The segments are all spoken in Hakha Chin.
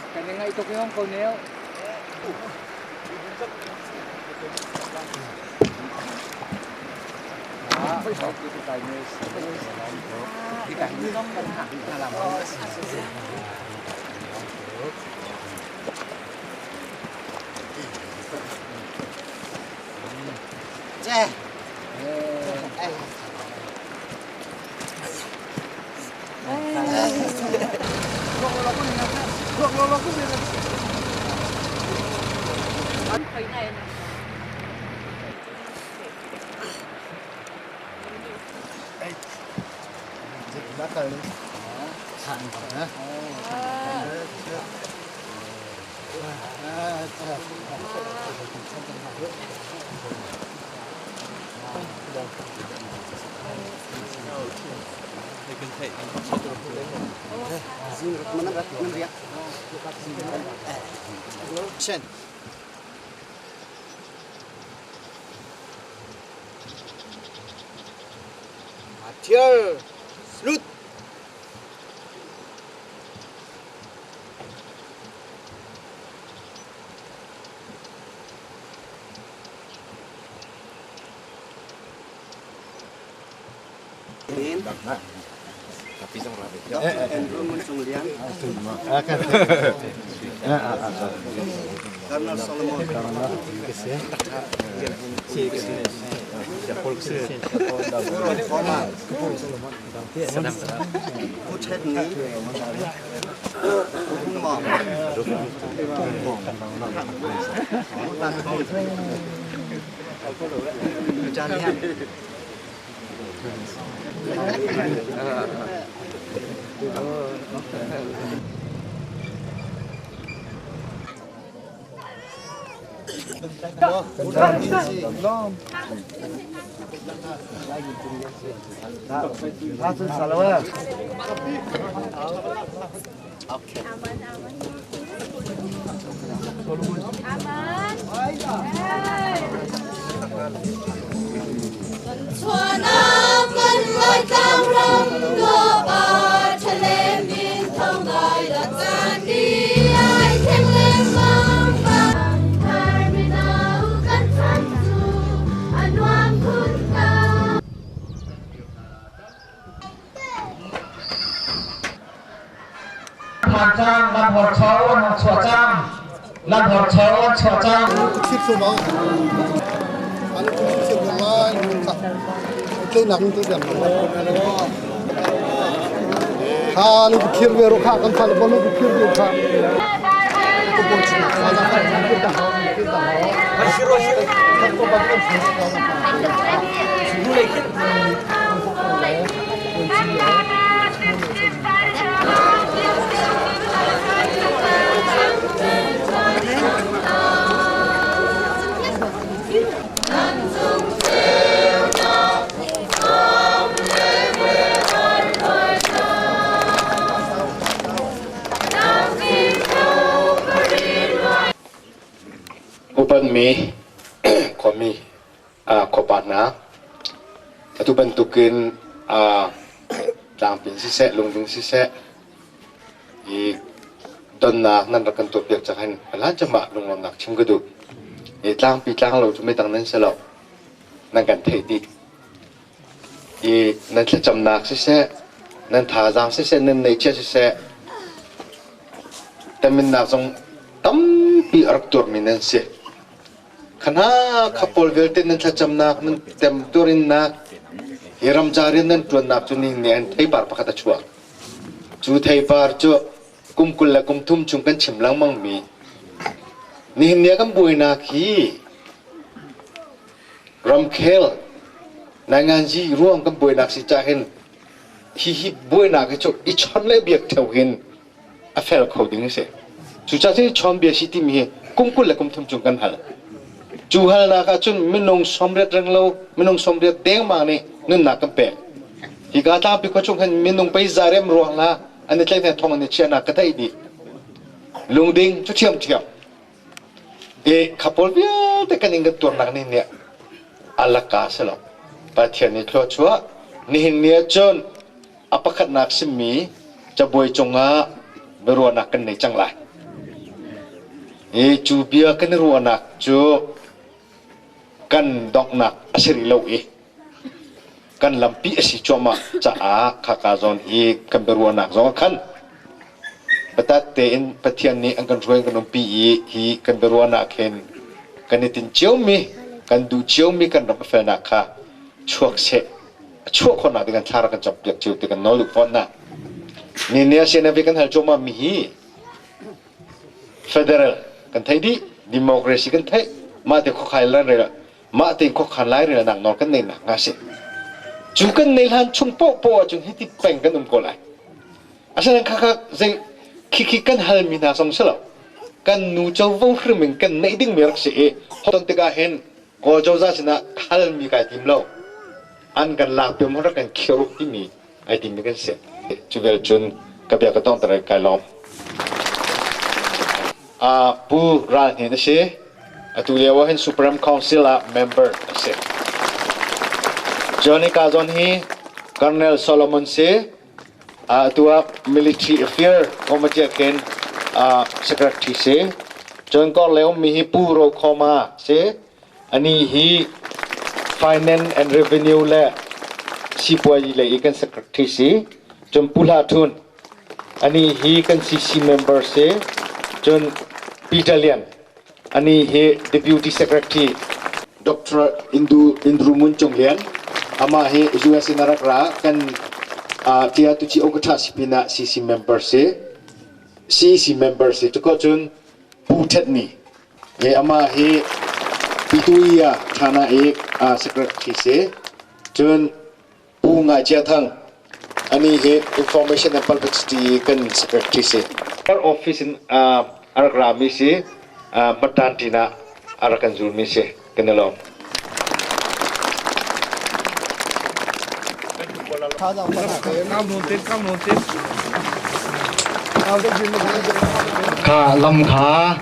Kan i ngaih tuk yong ko neo. Martial Salute! Colonel Solomon. Phan cang lam hor cho an hong chuah cang lam hor cho an chuah cang. Kha nu khir ve ro kha kan fa le nu khir ve kha. Upatmi khuami khuapa hna atu bantukin tlangpin siseh lungding siseh i donnak nan rak kan tuahpiak cang hin hlan cemah lunglawmnak chim ka duh. I tlangpi tlang lo cu midang nan si lo. Nan kan theih dih. I nan thlacamnak siseh, nan thazaang siseh, nan neihchiah siseh, teminnak zong tampi a rak tuarmi nan si. Khana kha pawl vialte nan thlacamnak, nan temtuarinnak, hi ramca rian nan ṭuannak cu ni nih an theipar pakhat a chuak. Cu theipar cu kum 20 le kum thum chung kan chim lengmangmi nihin ni ah kan buainak hi ramkhel nainganzi ruang kan buainak si cah hin hi hi buainak hi cu i chon le biak theo hin a fel kho ding a si. Cucaah cun chawnbia si timi hi kum 20 le kum thum cung kan hal. Cu halnak ah cun minung 80 renglo, minung 80 dengmang nih nunnak kan pek. Hika tlangpi khua chung hin minung pei zarem ruang la an i tlaih hna thong an i chiahnak ka theih dih. Lungding cu ṭhiamṭhiam. I kha pawl vialte kan in kan tuarnak nih nih alaka si lo. Pathian nih thluachuah nihin ni ah cun a pakhatnak simi cabuai cungah biaruahnak kan nei cang lai. I cu bia kan i ruahnak cu kan donghnak a si rih lo i kan lampi a si cuahmah caah khaka zawn i kan biaruahnak zong ah khan biatak tein Pathian nih an kan hruai an kan umpi i hi kan biaruahnak hin kan i tinh ciomi kan duh ciomi kan ram a felnak kha chuak seh a chuah khawhnak ding kan thla rak kan campiak cio ti kan nawl duh fawn hna. Ni ni a CNF kan hal cuahmah mi hi federal kan theih dih, democracy kan theih, mah te khuakhai lan rel mah te khuakhan lai relnak nawl kan neih nak nga si. Cu kan nei hlan chung poah ahcun hiti peng kan um ko lai. Asinain khakha zei khikhi kan halmi hna zong si lo. Kan nu covo hrim in kan neih dingmi rak si i ton tikah hin Kawl cozah sinah halmi kai tim lo. An kan lak piam rak kan khir timi ai timmi kan si. Cu vel cun ka bia ka tong tar kai lawm. Pu Ral Hnin a si. Atu lio ah hin Supreme Council ah member a si. Johnny Kazon hi Colonel Solomon si. Atu ah Military Affair Committee ah khin secretary si. Cun kor le ummi hi Pu Ro Khoma si. Ani hi Finance and Revenue le sipuazi lei i kan secretary si. Cun Pu Hla Thun ani hi kan CC member si. Cun Peter Lian ani hi Deputy Secretary Dr. Indu Indru Mun Cung Lian amah hi US in a rak ra kan tia tuci okatha sipin ah CC member si. CEC member si. Cuko cun Pu Thet Ni Hi amah hi Pituia Thana i secretary si. Cun Pu Ngai Chia Thang ani hi Information and Publicity kan secretary si. Office in a rak rami si. Matan tina a rak kan zulmi si. Kan i lawm. Kha lam kha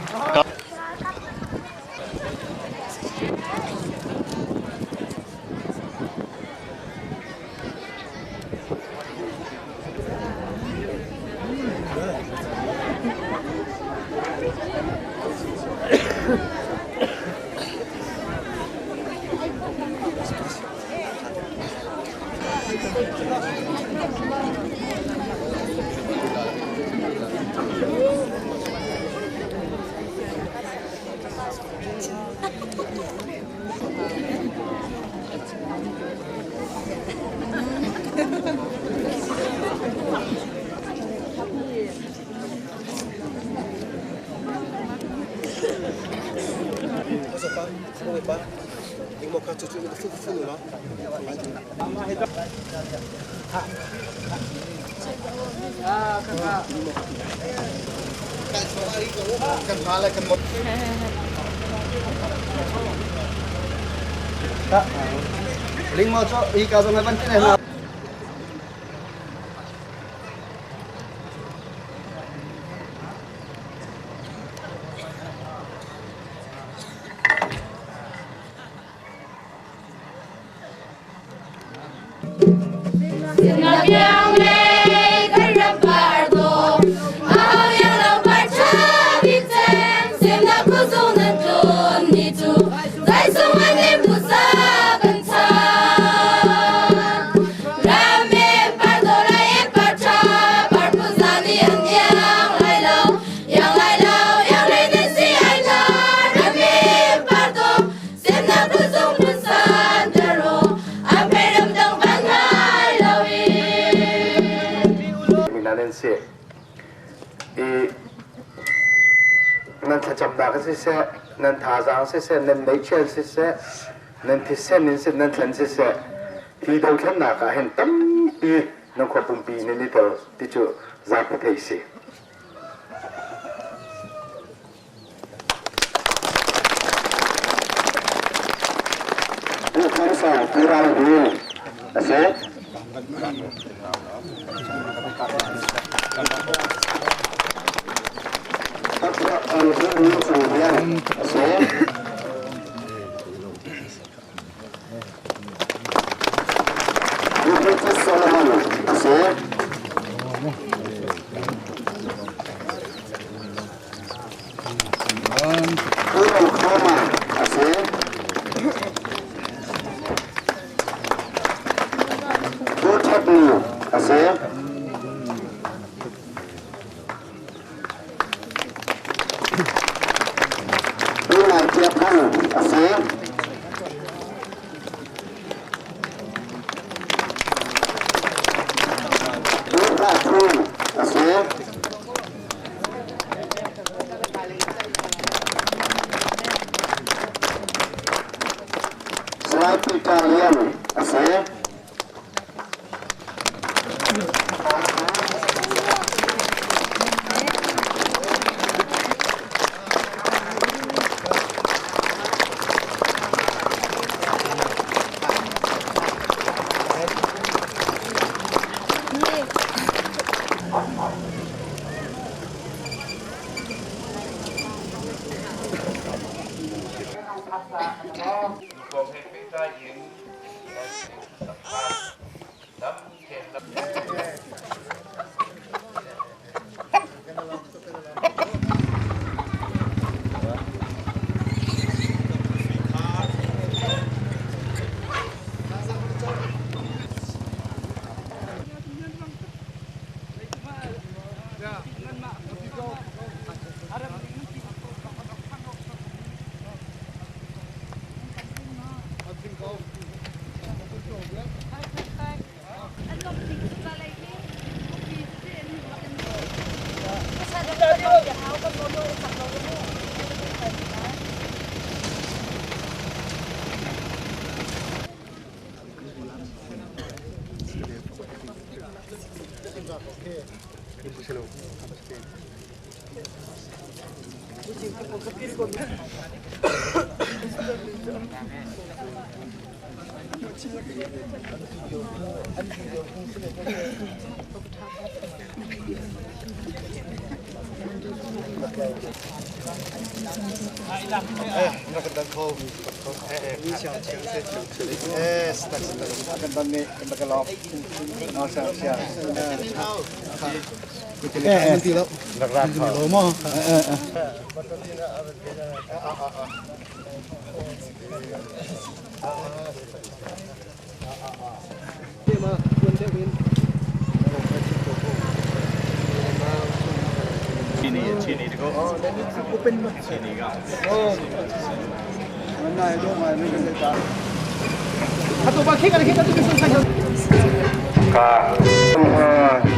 Lingmaw cu hi ka zong van ti hna. Si. I nan thlacamnak siseh, nan thazaang siseh, nan neihchiat siseh, nan thisen in siseh, nan thlen siseh, hi dothlennak ah hin tampi nan khua pumpi nan i tel ti cu zapi theih si. Song Pu Ral Hu a si. Dr. Andrew Cung Lian a si. Rupertus Solomon a si. Pu Ro Khoma a si. Pu That Nu a si. Pu Ngai Cia Thang a si. Pu Hla Thu a si. Salai Peter Lian a si. Kong he pehtlai in Ka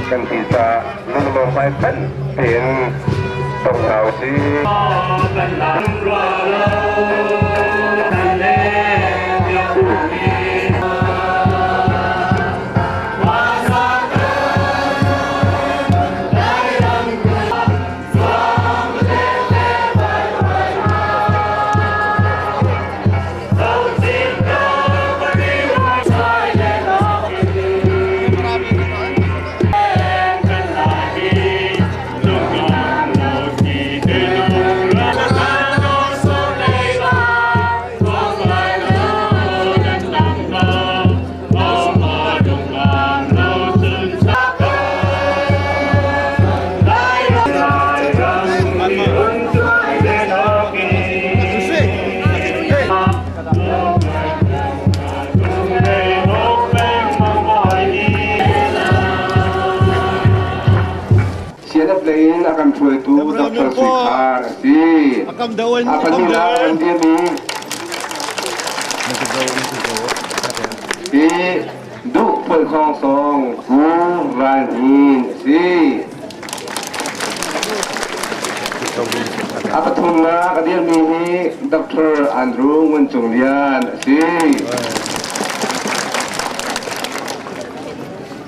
kan ti ca lunglawm ngai hmanh tein tong hna usih. CNF lei in a kan hruaitu Dr. Sui Khar a si. A pahnihnak kan dirmi hi Duh Phuai Khawng Song Pu Ral Hnin a si. A pathumnak a dirmi hi Dr. Andrew Ngun Cung Lian a si.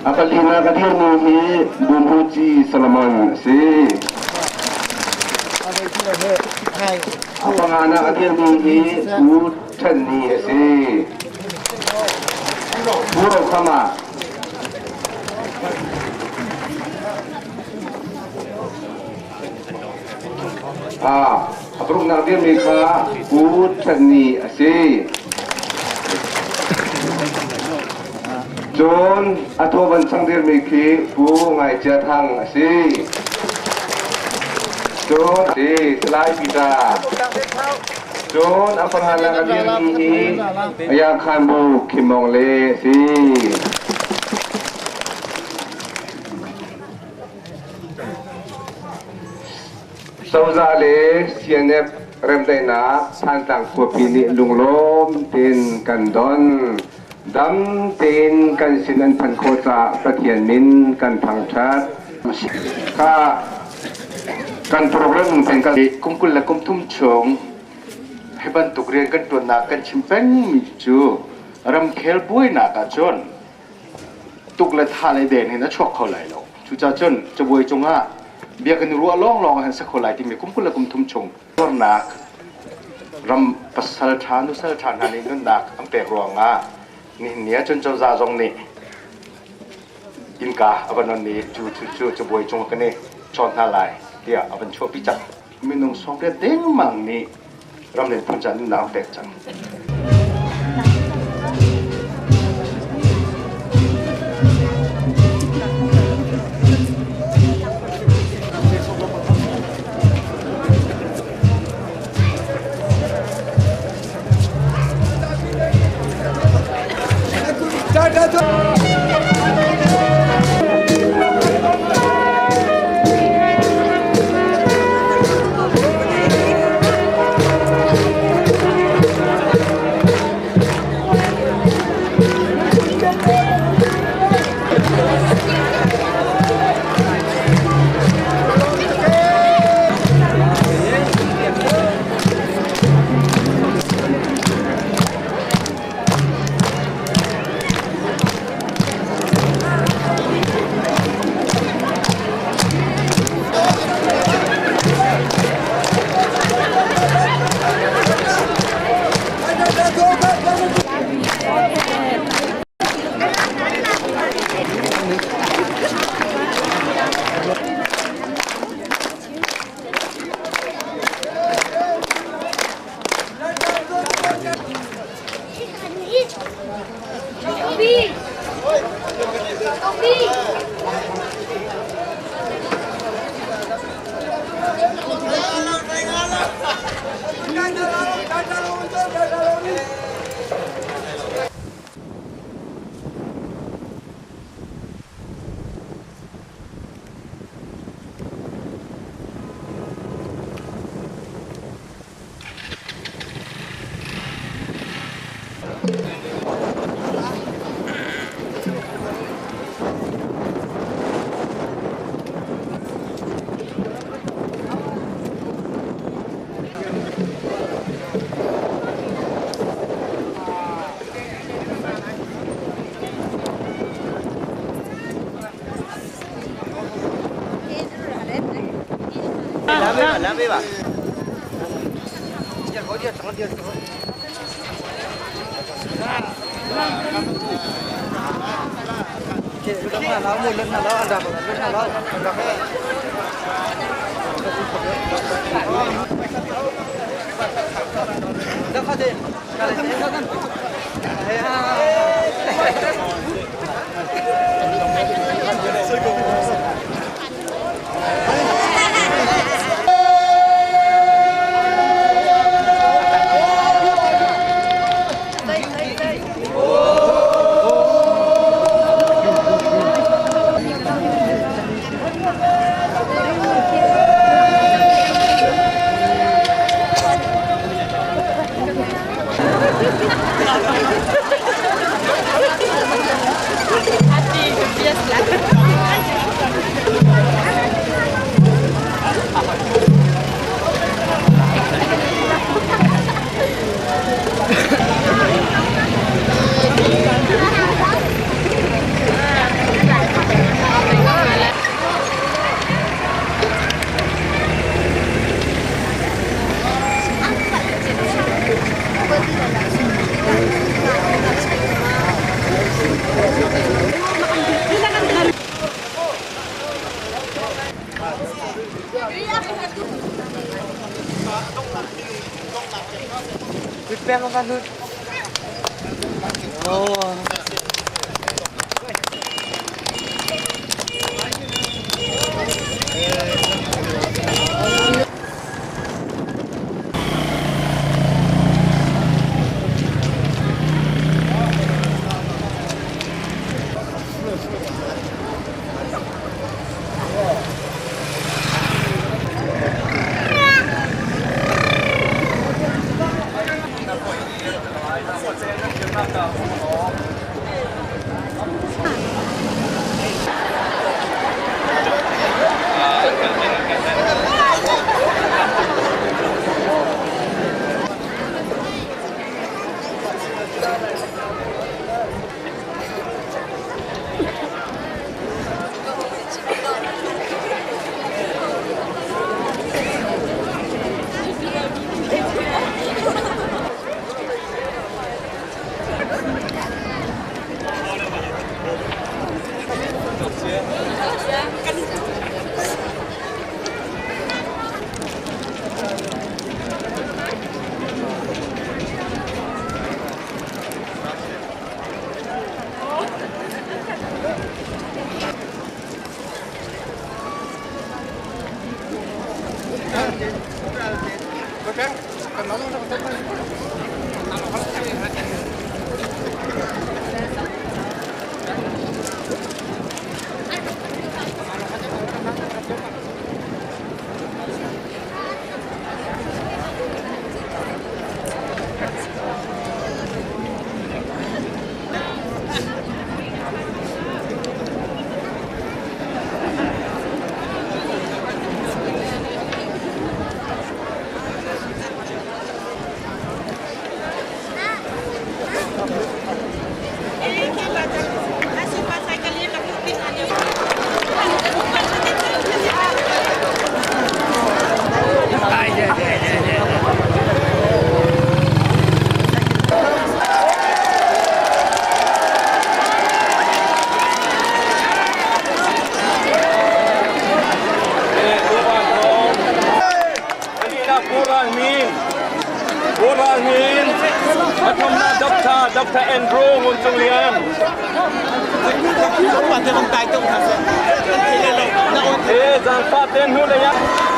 A palinak a dirmi hi Bumhuci Solomon a si. A panganak a dirmi hi U Ṭhen Ni a si. Pu Ro Khama. A paruknak dirmi kha Pu Than Ni a si. Cun a thaw van chang dirmi khi Pu Ngai Chia Thang a si. Cun si Salai Peter. Cun a panganak a dirmi hi Aya Khan Bu Khim Mawng Le a si. Cozah le CNF remdaihnak Thantlang khuapi nih lunglawm tein kan don. Dam tein kan sin an phanh khawh caah Pathian min kan thangṭhat. Kha kan program nung ten kan kum 20 le kum 30 chung hi bantuk rian kan ṭuannak kan chim pengmi cu ramkhel buainak ahcun tuk le tha le den hin a chuak kho lai lo. Cucaah cun cabuai cungah bia kan i ruah lawnglawng ah sa kho lai timi kum 20 le kum 30 chung tuarnak ram pasal ṭha nusal ṭha hna nih nunnak an pek ruangah nihin ni ah cun cozah zong nih innka a van on i cu cu cu cabuai cung kan i chawn hna lai tiah a van chuahpi cang. Minung 80 dengmang nih ram le phun ca nunnak an pek cang. peng va lut. Oh. Dr. Andrew Ngun Cung Lian. Zaangfah ten hnu lei ah.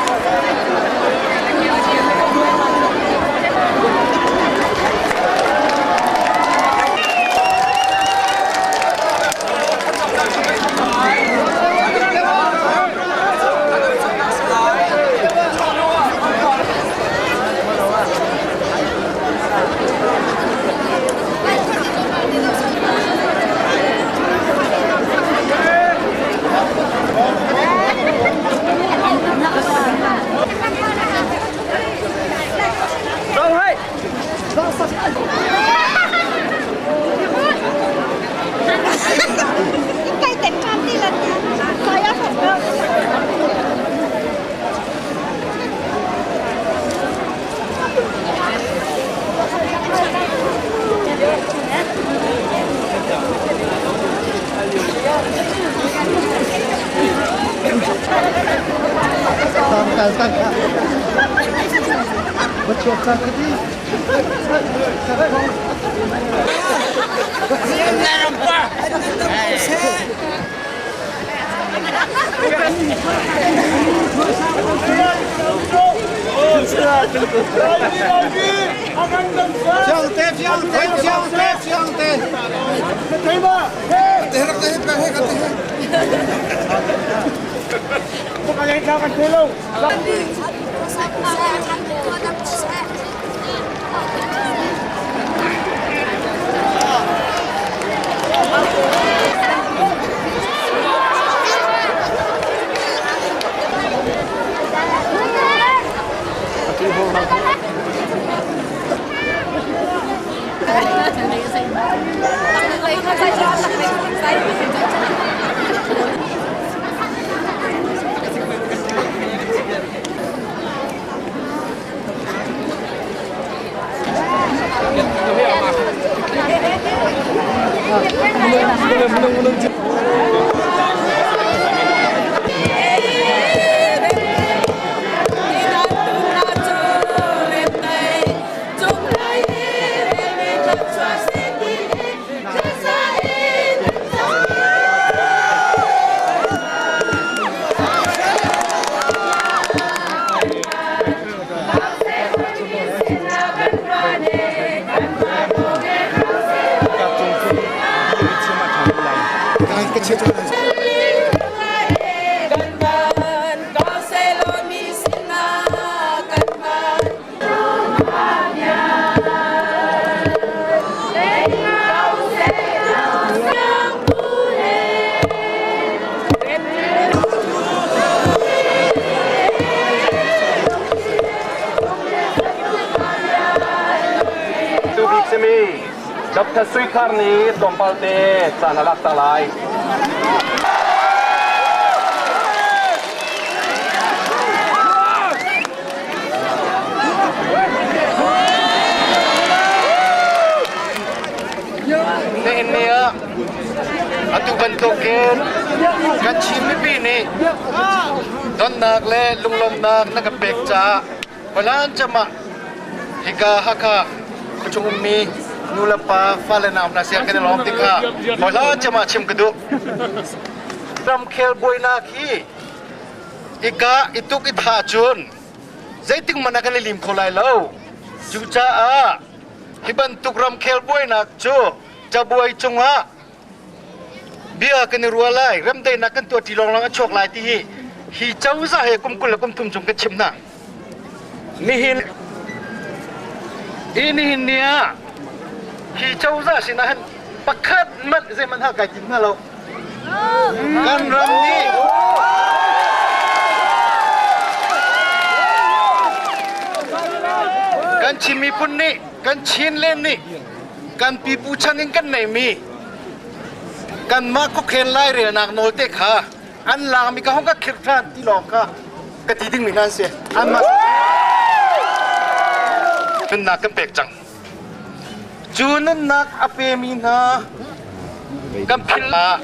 simi Dr. Sui Khar nih tlawmpal te caan a lak ta lai. Nihin ni ah atu bantukin kan Chin mipi nih donnak le lunglawmhnak na kan pek caah Palan cem ah hika Hakha khuachung ummi nu le pa fale nau hna siang kan i lawm tik kha Palan cem ah chim ka duh. Ramkhel buainak hi ika i tuk i tha cun zeitik hmanh ah kan i lim kho lai lo. Cucaah hi bantuk ramkhel buainak cu cabuai cungah bia kan i ruah lai, remdaihnak kan tuahṭi lawnglawng a chuak lai ti hi hi cozah he kum 20 le kum thum chung kan chim hna. Nihin i nihin ni ah hi cozah sinah hin pakhat hmanh zeihmanh hal kai tim hna lo. Kan ram nih kan Chin miphun nih kan Chinland nih kan pipu chan in kan neimi kanmah khuakhen lairelnak nawl te kha an laangmi ka hong ka khirh ṭhan ti lawng kha ka ti dingmi hna an si. Anmah nunnak kan pek cang. Cu nunnak a pemi hna kan philh ah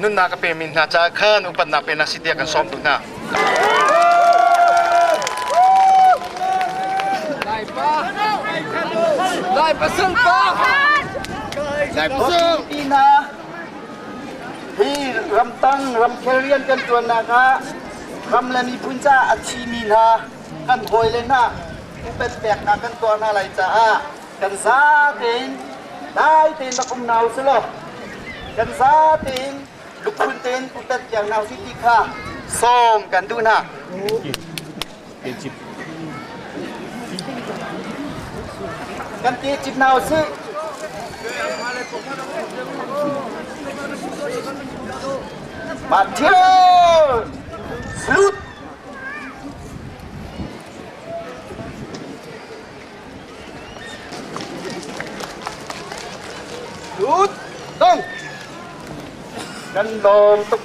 nunnak a pemi hna caah khan upatnak pe hna si tiah kan sawm duh hna. Lai pasal pa! Lai pasal! Hna hi ramtang ramkhel rian kan ṭuannak ah ram le miphun caah a thimi hna kan hawile hna upat peknak kan tuah hna lai caah kan zatein dai tein rak um hna usih law kan zatein lukhun tein upat piak hna usih ti kha sawm kan duh hna. Kan ti cip hna usih. Matthew! Salute! Lut dong. Kan lawm tuk.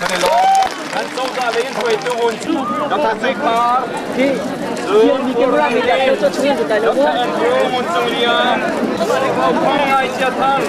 Kan i lawm. Kan cozah lei in hruaitu Dr. Sui Khar, Cun Dr. Andrew Ngun Cung Lian, Thong Ngai Chia Thang.